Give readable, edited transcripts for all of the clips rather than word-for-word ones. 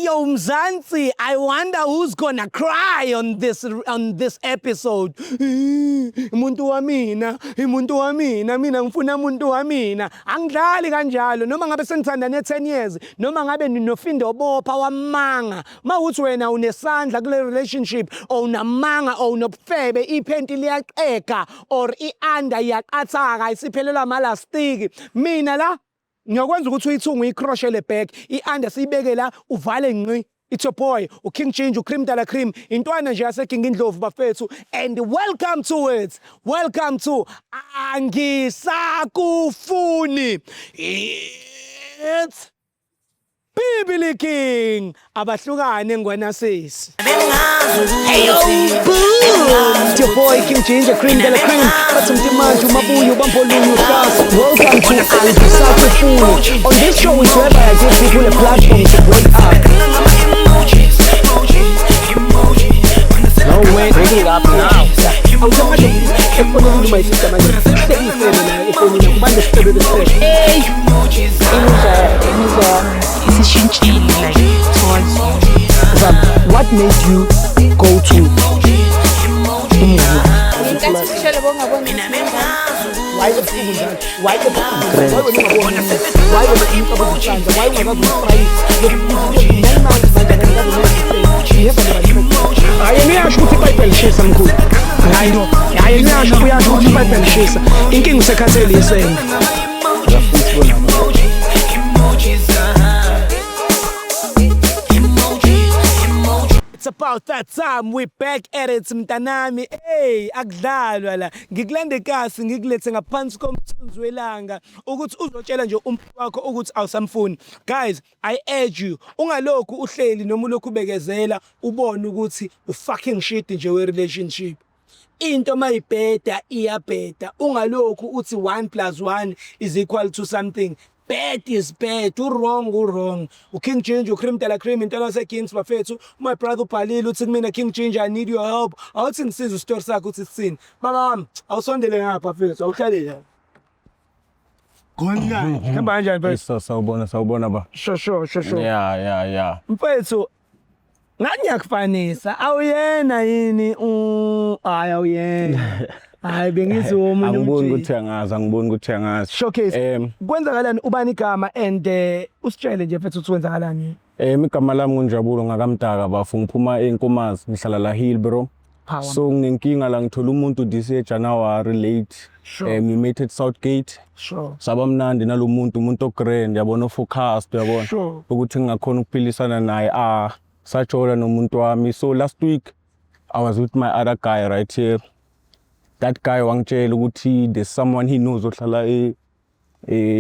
Yo Mzansi, I wonder who's gonna cry on this episode. Umuntu wamina, umuntu wamina, mina ngifuna umuntu wamina. Angidlali kanjalo noma ngabe senithandane 10 years, noma ngabe ninofindo bopha wamanga. Mawuthi wena unesandla kule relationship or unamanga or unobufebe, iphenti liyaqega or i-under iyaqathaka isiphelelwa amalastiki. Mina la ngiyokwenza ukuthi uyithunge uyicrochele back, i-under siyibeke la uvale ngqi. It's your boy, uKing Ginger, uCream Dala Cream, intwana nje yaseGinga Indlovu bafethu, and welcome to it. Welcome to Angisakufuni. It's Bibili King. Abahlukane ngwana sisi. Hey yo, boom! It's your boy King Ginger, Cream Dela Cream. Bathi mntimanje umabuyo bambolunye uhlasa. Welcome to Angisakufuni. On this show is whereby I give people a platform to break up. No way, bring it up now. Awusamanje efonini uma isister manje. Hlekisele la efonini kubande sicebe besicebe. Hey, Imizwa isishintshile like towards you. Zam, what made you go to umngani? Ngenkathi ushele bongaboni. Why ebusuku njalo? Why ebusuku? Why wena ungaboni? Why wena umcabango ucanza? Why ungakaze uyifrayise? 9 months manje akakaze. Hayi, niyasho ukuthi iBhayibheli lishisa mkhulu. Hayi no. Hayi niyasho, uyasho ukuthi iBhayibheli lishisa. Inkinga usekhathele isende. It's about that time we back at it, mntanami. Hey, akudlalwa la. Ngikulande kasi ngikulethe ngaphansi komthunzi welanga ukuthi uzotshela nje umuntu wakho ukuthi awusamfuni. Guys, I urge you, ungalokhu uhleli noma ulokhu ubekezela ubone ukuthi u fucking shit nje we relationship. Into mayibheda iyabheda. Ungalokhu uthi 1 plus 1 is equal to something. Bad is bad, u-wrong u-wrong. UKing Ginger, uCream Dela Cream, into yaseKings bafethu. My brother ubhalile uthi kumina, "King Ginger, I need your help." Awuthi ngisize ustory sakho ukuthi sithini. Baba wami, awusondele ngapha mfethu, awuhlale la. Khona. Hamba kanjani mfethu? So sawubona, sawubona ba. Sure. Yeah. Mfethu, ngathi ngiyakufanisa. Awuyena yini u hayi awuyena. Hayi, bengithi omunye Angiboni umjiki. ukuthi angazi, angiboni ukuthi angazi. Showcase. Kwenzakalani, ubani igama and usitshele nje mfethu ukuthi kwenzakalani? Igama lami nguNjabulo ngakaMdaka bafu, ngiphuma eNkomazi, ngihlala la Hill, bro. Power. So nginenkinga la, ngithola umuntu this year January late. We met at Southgate. Saba mnandi nalomuntu, umuntu o-grand yabona, o-focused yabona. Ukuthi ngingakhona ukuphilisana naye, ah, sajola nomuntu wami. So last week I was with my other guy right here. That guy wangitshela ukuthi there's someone he knows ohlala e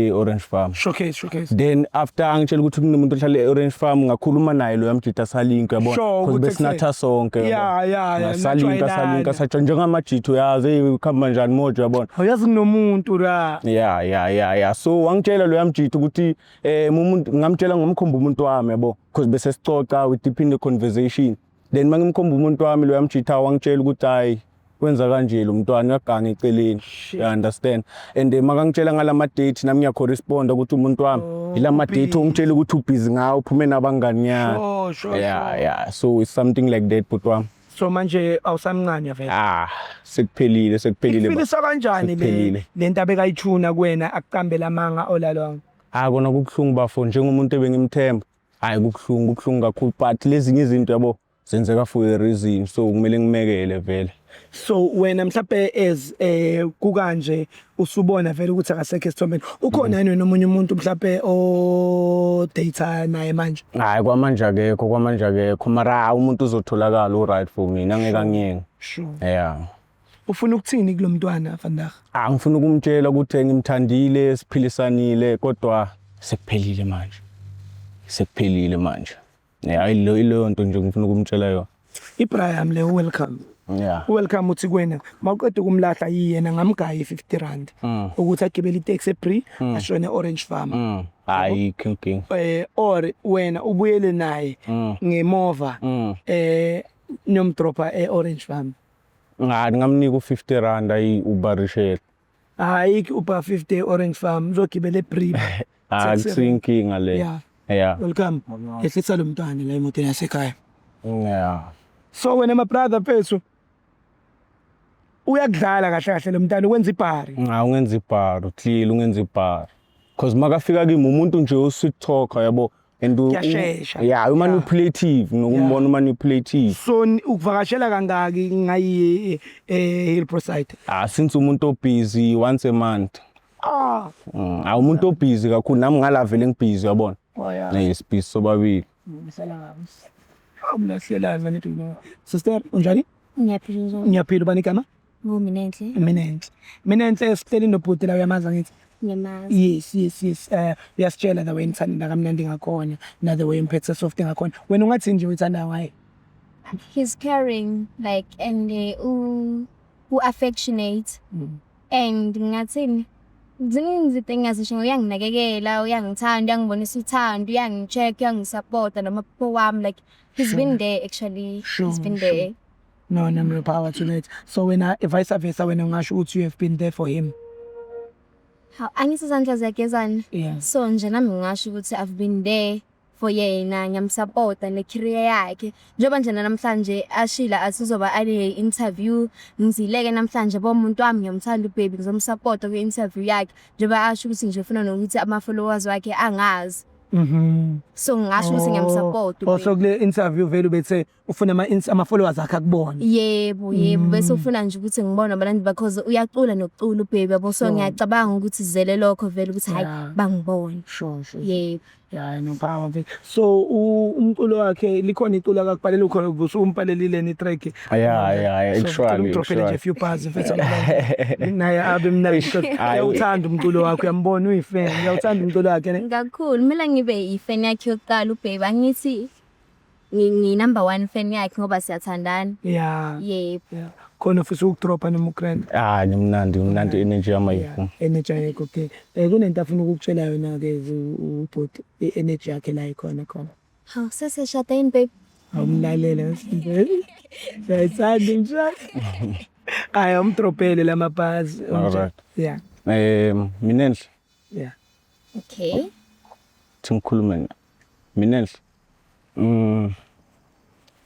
Orange Farm. Showcase, showcase. Then after angitshela ukuthi kunomuntu ohlala e-Orange Farm, ngakhuluma naye lo yamjita, salinka yabona. Sure, because ukuthi besinatha sonke yabona. Salinka, najwayelana. Salinka satsho njengamajitho, uyazi, hey, kuhamba njani mojo yabona. Awuyazi kunomuntu la. Yeah, so wangitshela lo yamjitho ukuthi umuntu ngamtshela, ngomkhomba umuntu wami yabo, because bese sicoca, we deep in the conversation. Then mangimkhomba umuntu wami, lo yamjitha wangitshela ukuthi hayi, wenza kanje lo mntwana, uyaganga eceleni, you understand? And makangitshela ngalama date, nami ngiyacorresponda ukuthi umuntu wami ilama date ongitshela ukuthi ubusy ngawo, uphume nabangani yana. Yeah, so it's something like that, bhuti wami. So manje awusamncane vele. Ah, sekuphelile, sekuphelile ba. Ikufilisa kanjani le Sekuphelile. lento abekayithuna kuwena akuqambela amanga olalwanga? Ah, kona kubuhlungu bafo, njengomuntu ebengimthemba. Hayi, kubuhlungu, kubuhlungu kakhulu, but lezinye izinto yabo zenzeka for a reason, so kumele ngimekele vele. So wena mhlawumbe as kukanje usubona vele ukuthi akasekho esithombeni. Ukhona yini wena omunye umuntu mhlawumbe o date naye manje? Hayi, kwamanje akekho, kwamanje akekho, mara umuntu uzotholakala u-right for mina, angeke angiyenge. Yeah. Ufuna ukuthini kulomntwana vandag? Ah, ngifuna ukumtshela ukuthi ngimthandile, siphilisanile, kodwa sekuphelile manje, sekuphelile manje. Yeah, ileyo nto nje ngifuna ukumtshela yona. Ibrahim le, welcome. Welcome uthi kuwena mawuqeda ukumlahla yena ngamgaya i50 rand ukuthi agibele itaxi eBree ashone Orange Farm. Hayi, king king. Or wena ubuyele naye ngemova niyomdropa eOrange Farm. Hayi, ngingamnika u-50 rand ayi-uberishele. Hayi, Uber 50 Orange Farm, uzogibela eBree. Hayi, kusiyinkinga le. Yeah. Yeah. Welcome. Ehlisa lo mntwana la emotweni yasekhaya. Yeah. So wena, my brother, mfethu, uyakudlala kahle kahle lo mntwana, ukwenza ibhari. Ah, ungenza ibhari, clearly ungenza ibhari. Cause makafika kimi umuntu nje o-sweet talker, yabo, and Kuyashesha. Yeah, u-manipulative, nokumbona u-manipulative. So ukuvakashela kangaki ngayi Hillbrow side? Ah, since umuntu obusy, once a month. Ah. Ah, umuntu obusy kakhulu, nami ngala vele ngibusy, yabona. Oh yeah. Yes, busy sobabili. Ngisala ngabi. Awumlahlelani manje no. Sister, unjani? Ngiyaphila nje. Ngiyaphila, ubani igama? NguMinenhle. Minenhle. Minenhle, sihleli nobhuti la, uyamazi ngithi? Ngiyamazi. Yes. Uyasitshela the way nithanda kamnandi ngakhona, na the way imphethe soft ngakhona. Wena ungathi nje uyithanda ngaye? He's caring, like, and u affectionate. And ngathini? Ziningi izinto engingazisho, uyanginakekela, uyangithanda, uyangibonisa uthando, uyangi-check, uyangisupporta namaphupho wami, like he's been there actually. He's been there. No, power to that. So wena, vice versa, wena ungasho ukuthi you have been there for him? Hawu, angithi izandla ziyagezana. So nje nami ngingasho ukuthi I've been there for yena, ngiyamsupporta ne-career yakhe. Njengoba nje namhlanje ashila athi uzoba ane-interview, ngizileke namhlanje bo umuntu wami, ngiyamthanda ubaby, ngizomsupporta kwi-interview yakhe. Njengoba asho ukuthi nje ufuna nokuthi ama-followers wakhe angazi. So ngingasho ukuthi ngiyamsupporta Oh, so ubaby. kule interview vele ubethe ufuna ama followers akhe akubone. Yebo, bese ufuna nje ukuthi ngibone abalandeli, because uyacula nokucula ubaby, yabo, so ngiyacabanga ukuthi zele lokho vele ukuthi hayi, bangibone. Sure. Yebo. Yeah, no, power mfethu. So umculo wakhe, likhona iculo akakubhalela, ukhona usumbhalelile ni track? Yeah, So, actually, umdrophele nje actually. few bars, mfethu, naye abe mnandi because Hayi. uyawuthanda umculo wakhe, uyambona uyifan, uyawuthanda umculo wakhe, ne? Kakhulu, kumele ngibe i-fan yakhe yokuqala ubaby, angithi ngi-number one fan yakhe ngoba siyathandana. Yebo. Yeah. Khona ufisa ukudropa noma ugrand? Ah, ngimnandi, ngimnandi, energy yami ayikho. Energy ayikho, okay. Kunento afuna ukukutshela yona ke ubhuti, i-energy yakhe la ikhona khona. Hawu, sesiyashada yini, babe? Awumlalela. Siyayithanda imshado. Hayi, awumdropele lama-bars. Alright. Minenhle, Okay. thi ngikhulume na. Minenhle.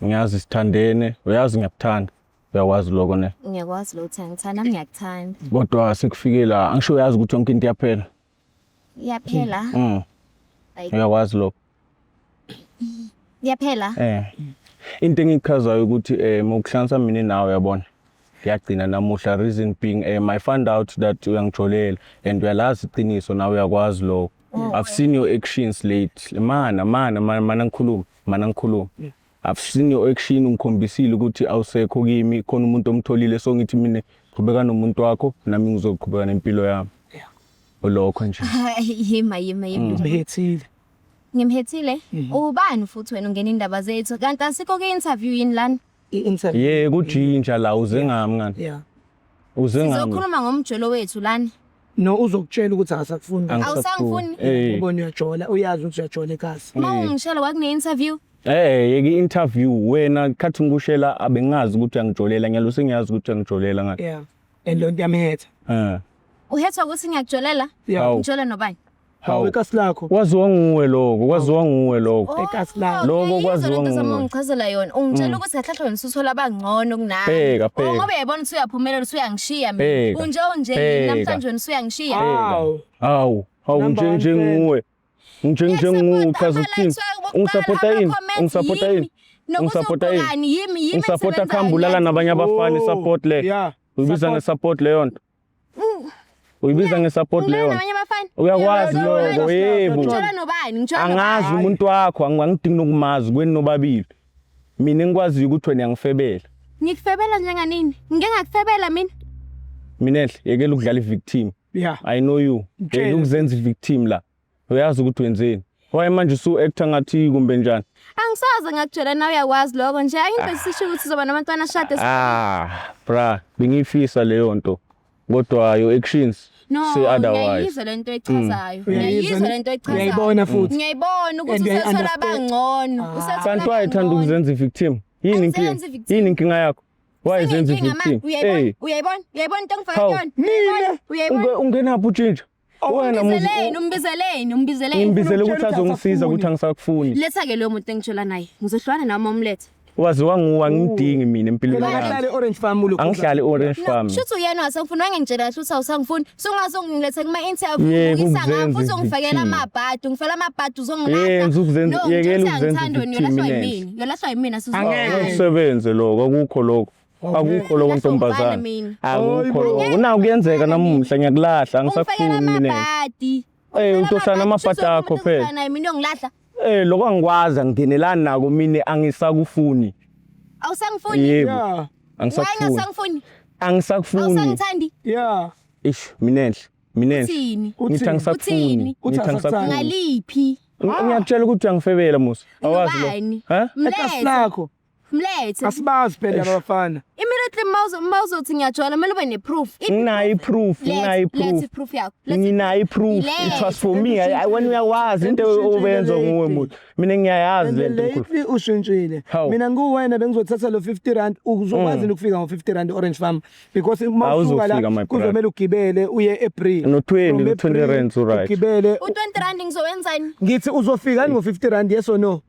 Ngiyazi sithandene, uyazi ngiyakuthanda. Uyakwazi lokho, ne? Ngiyakwazi lo uthi angithanda, nami ngiyakuthanda. Kodwa sekufike la, angisho uyazi ukuthi yonke into iyaphela. Iyaphela. Like Uyakwazi lokho. iyaphela. Into engichazayo ukuthi ngokuhlanganisa mina nawe, uyabona. Ngiyagcina namuhla, reason being I found out that uyangijolela and uyalazi iqiniso nawe, uyakwazi lokho. I've seen your actions late. Mana mana mana mana, ngikhuluma, mana ngikhuluma. I've seen your action, ungikhombisile ukuthi awusekho kimi, khona umuntu omtholile, so ngithi mina qhubeka nomuntu wakho, nami ngizoqhubeka nempilo yami. Ulokho nje. Yima, yima, yima. Umhethile. Ngimhethile. Ubani futhi wena ungena indaba zethu? Kanti asikho ke-interview yini lana? I-interview. Ye, kujinja la, uze ngami ngani? Uze ngami. Sizokhuluma ngomjolo wethu lana. No, uzokutshela ukuthi akasakufuni. Awusangifuni? Eh. Ubona uyajola, uyazi ukuthi uyajola ekhasi. Uma ungishela kwakune-interview. Yeke i-interview wena, khathi ngikushela abengazi ukuthi uyangijolela, ngiyalo sengiyazi ukuthi uyangijolela ngani. Yeah. And lo nto iyamhetha. Uhethwa ukuthi ngiyakujolela? Yeah. Hawu. Ngijola nobani? Hawu, ekasi lakho. Kwaziwa nguwe lokho, kwaziwa nguwe lokho. Ekasi lakho. Lokho ngiyayizwa kwaziwa lento zami, nguwe. ungichazela yona. Ungitshela ukuthi kahle kahle wena usuthola abangcono kunami. Bheka, Oh, bheka. ngoba uyayibona ukuthi uyaphumelela, usuyangishiya mina. Bheka. Unje unje Bheka. namhlanje wena usuyangishiya. Hawu. Hawu, hawu, Number nje one nje fan. nguwe. Nje nje nguwe, uchaza ukuthini? Ungisupporta yini? Ungisupporta yini? Ungisupporta yini? Yimi, yimi. Ungisupporta kuhamba ulala nabanye abafana, support le. Uyibiza nge-support leyo nto. Uyibiza nge-support leyo nto. Nabanye abafana. Uyakwazi lokho, yebo. Ngitshola nobani? Ngitshola Angazi nobani? umuntu wakho, angidingi nokumazi kweni nobabili. Mina engikwaziyo ukuthi wena uyangifebela. Ngikufebela njenganini? Ngike ngakufebela mina? Minenhle, yekela ukudlala i-victim. I know you. Mtshele. Yekela ukuzenza i-victim la. Uyazi ukuthi wenzeni. Why manje usu-acta ngathi kumbe njani? Angisoze ngakutshela, nawe uyakwazi lokho nje. Angibese sisho ukuthi uzoba nabantwana ashade. Ah, bra, bengiyifisa leyo nto. Kodwa your actions No, say otherwise. ngiyayizwa lento echazayo. Uyayizwa, Ngiyayizwa ne? lento echazayo. Uyayibona futhi. Ngiyayibona ukuthi And usethola uyayi-understand. abangcono. Usethola Kanti wayethanda abangcono. ukuzenza i-victim. Yini inkinga? Angizenzi i-victim. Yini inkinga yakho? Why zenza Senginenkinga ma, i-victim? uyayibona? Hey, Uyayibona? Uyayibona into engifake Hawu. kuyona? Uyayibona? Uyayibona? ungenaphi utshintsha? Wena Umbizeleni, umbizeleni, umbizeleni. Ngimbizele ukuthi Ufuna ukutshela azongisiza ukuthi ukuthi angisakufuni. Letha-ke loyo muntu engitshola naye. Ngizohlukana nawe uma umletha. Waziwa nguwe, angimdingi mina empilweni Phela yami. akahlali e-Orange Farm ulokhu. Angihlali e-Orange Farm. Shuthi uyena wasangifuni, wangengitshela kahle ukuthi awusangifuni. Sungaze ungilethe kuma-interview, Yeka ubukisa ngami, ukuzenza futhi ungifakela i-victim. amabhadi, ungifakela amabhadi uzongilahla. Yenza ukuzenza- No, yekela ngitshela ukuzenza angithandi wena, i-victim uyolahlwa Minenhle. yimina. Uyolahlwa yimina Angeke. Akusebenze lokho, akukho lokho. Akukho lokho Ngilahlwa ntombazane. umfana mina. Akukho Hayibo. lokho. Naku kuyenzeka namuhla ngiyakulahla, Ungifakela angisakufuni mina. amabhadi. Eh, utohlala namabhadi akho phela. Naye mina uyongilahla. Eh, lokho angikwazi, angingenelani nako mina, angisakufuni. Awusangifuni? Yebo. Yeah. Why Angisakufuni. ngasangifuni? Angisakufuni. Awusangithandi? Yeah. Ish, Minenhle. Minenhle. Uthini? Ngithi angisakufuni. Uthini? Ngithi angisakufuni. Ngaliphi? Ngiyakutshela ukuthi uyangifebela musa. Awazi lo. Nobani? Ha? Ekasi Mlethe. lakho. Mlethe. Asibazi phela abafana. Immediately mawuzothi ngiyajola kumele ube ne-proof. Iphi Nginayo i-proof, Letha- nginayo i-proof. Letha i-proof yakho. Letha Nginayo i-proof. Letha. It was for me. Wena uyawazi into obenzwa nguwe muntu. Mina ngiyayazi And le nto mkhulu. lately ushintshile. Hawu. Mina nguwena bengizothatha lo 50 rand, uzokwazi ukufika ngo 50 rand Orange Farm because uma usuka Awuzofika, la my brother. kuzomela ugibele uye eBree. No 20, From no 20 eBree, rands u-right. Ugibele U-20 rand ngizowenzani? ngithi uzofika ngo 50 rand, yes or no?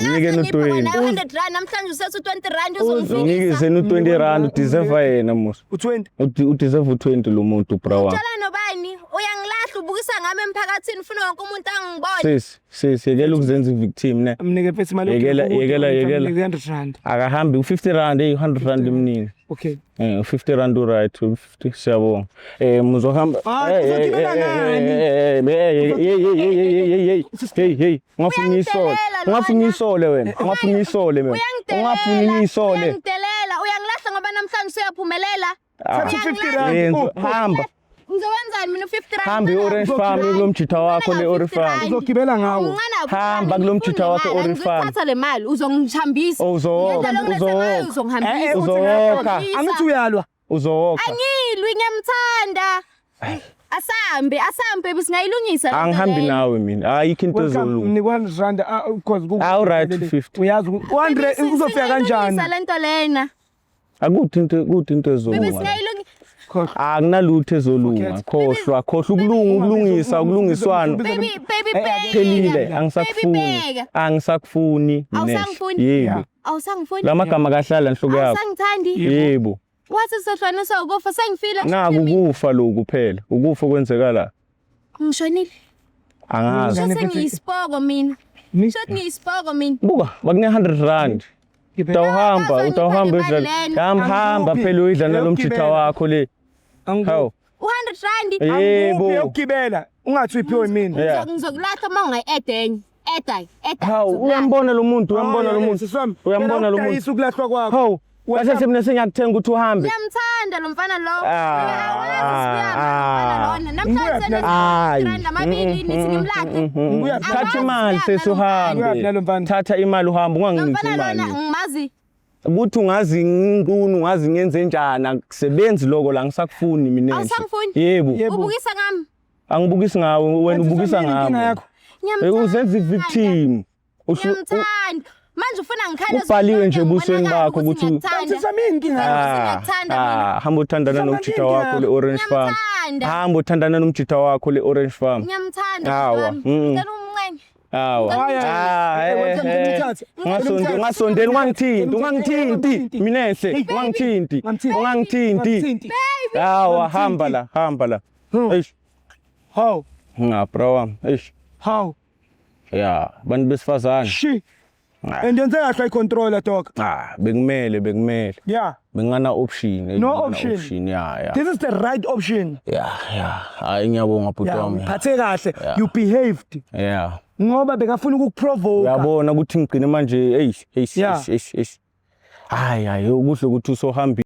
Nginike Akasengipha no-20. wona 100 rand namhlanje, usethu 20 rand uzongifikisa. Nginikeze no-20 rand, udeserve yena musa. U20. Udeserve u-20 lo muntu bra wami. Utshela nobani? Uyangilahla, ubukisa ngami emphakathini, ufuna wonke umuntu angibone. Sis, sis, yekela ukuzenza i-victim ne. Mnike mfethu imali. Yekela, yekela, yekela. 100 rand. Akahambi u-50 rand, hey, 100 rand imnini. Okay. Eh, u-50 rand u-right, u-50 siyabonga. Eh, muzohamba. Ah, uzogibela ngani? Hey, hey, hey, hey, hey, hey, hey, hey, ungafuni ngiyisole. Uyangidelela Ungafuni lona. ngiyisole wena. Ungafuni ngiyisole mina. Ungafuni ngiyisole. Uyangidelela, uyangilahla ngoba namhlanje usuyaphumelela. Thatha u-50 rand. Yenza, Oh, hamba. Ngizowenzani mina u-50 rand? Hamba e-Orange Farm kulo mjitha wakho le Orange Farm. Uzogibela ngawo. Hamba kulo mjitha wakho e-Orange Farm. Thatha le mali uzongihambisa. Oh, uzowoka, Ngento lokho uzowoka. Eh, uzongihambisa. eh, uthi Uzowoka. ngiyaqonda. Angithi uyalwa. Uzowoka. Angilwi, ngiyamthanda. Asambe, asambe baby, singayilungisa lento Angihambi leyo. nawe mina. Ayikho into Welcome, ezolunga. mnikwa 100 rand, ah, because Ah, right, 50. Uyazi 100 Baby, uzofika kanjani? Singayilungisa lento lena. Akuthi into kuthi into Baby, ezolunga. singayilungisa. Khohlwa. Akunalutho ezolunga. Forget. Khohlwa, khohlwa ukulunga, ukulungisa, ukulungiswana. Baby, baby, bheka. Phelile, Baby, angisakufuni. bheka. Angisakufuni. Minesh. Awusangifuni? Yebo. Yeah. Awusangifuni? La magama kahlala enhloko yakho. Awusangithandi? Yebo. Wathi sohlukaniswa ukufa, sengifile. Naku ukufa lokhu phela. Ukufa kwenzeka la. Ngishonile. Angazi. Ngane Shuthi mfethu. ngiyisipoko mina. Shuthi ngiyisipoko mina. Buka, bakune 100 rand. Utawuhamba, Ngipha utawuhamba imali uyidla. lena. Hamba hamba Angikuphi. phela uyidla nalomjitha Uyokugibela. wakho le. Hawu. U-100 rand. Yebo. Uyokugibela. Ungathi uyiphiwe mina. Yeah. Ngizokulahla uma ungayi-add enye. Add add. Hawu, uyambona lo muntu, uyambona lo muntu. Sisi wami. Uyambona lo muntu. Udayisa ukulahlwa kwakho. Hawu, kahle nje mina sengiyakuthenga ukuthi uhambe. Ngiyamthanda lo mfana lo. Ah, Uyawazi siyami ah. lo mfana lona. Namhlanje Ngibuyaphi Hayi. rand amabili nithi ngimlahle. Ngibuyaphi? Thatha imali sesi Ngibuyaphi uhambe. nalo mfana? Thatha imali uhambe, Lo unganginiki mfana lona imali. ngimazi. Ukuthi ungazi ngiqunu, ungazi ngenze njani, akusebenzi lokho la, ngisakufuni mina. Awusangifuni? Yebo. Yebo. Ubukisa ngami. Angibukisi ngawe, wena Kanti ubukisa sami inkinga ngami. yakho. Ngiyamthanda. Uzenza i-victim. Ngiyamthanda. Manje ufuna ngikhale Kubhaliwe nje ebusweni bakho ukuthi- Kanti sami inkinga yakho. Ngiyakuthanda mina. Ah, hamba uthandana Sami nomjitha inkinga wakho le Orange Farm. Ngiyamthanda. Hamba uthandana nomjitha wakho le Orange Farm. Ngiyamthanda. Awa, wami. Ngicela umncenge. Awa. Hayi, hayi. Ah, Eh, eh, welcome, eh. ngimthathe. Ungasondeli, ungasondeli, ungangithinti, ungangithinti. Minenhle, ungangithinti. Ungamthinti. Ungangithinti. Ungamthinti. Awa, hamba la, hamba la. Eish, How? nga bra wami. Eish. How? Ya, bantu besifazane. Shi. And yenze kahle i-controller dog. Ah, bekumele, bekumele. Yeah. Bengana option. No bengana option. Option, yeah. This is the right option. Yeah. Hayi, ngiyabonga bhuti Yeah, wami. uphathe kahle. Yeah. You behaved. Yeah. Ngoba bekafuna ukukuprovoke. Uyabona ukuthi ngigcine manje, eish, eish, Yeah. eish, eish, eish. Hayi, hayi, okuhle ukuthi usohambile.